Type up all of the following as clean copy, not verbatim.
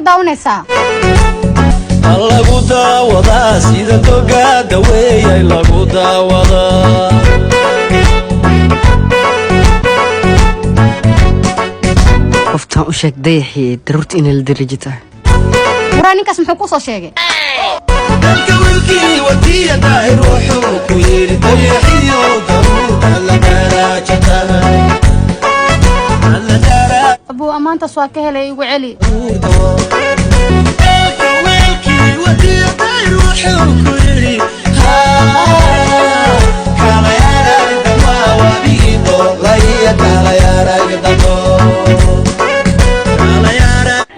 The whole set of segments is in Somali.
daawanaysaa? Lagu daawadaa sida toga daweeyay, lagu daawadaa. Qoftaan u sheeg dayaxii daruurta inay la darajo tahay. Waraa, ninkaas muxuu ku soo sheegay? Dalka wiilkii watiya Daahir wuxuu ku yidhi dayaxiyo daruurta la darajo tahay. Abuu, ammaantaas waa ka helay, igu celi. Dalka wiilkii watiya Daahir wuxuu ku yidhi kalayaaragdamo.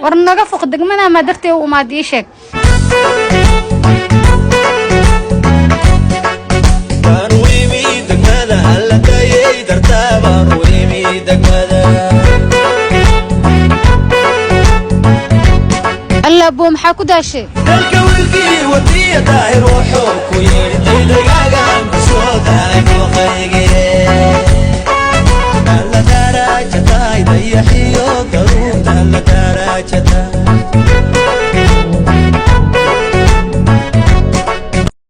War naga foq, degmada maa dartee u imaad? Ii sheeg. Baanu imi degmada, alla dayay dartaa baanu imi degmada. Alla abuu, maxaa ku daashay? Dalka wiilkii watiya Daahir wuxuu ku yidhi daydagaagaan ku soo daalay dooqayge, alla daraja tahay dayaxiyo.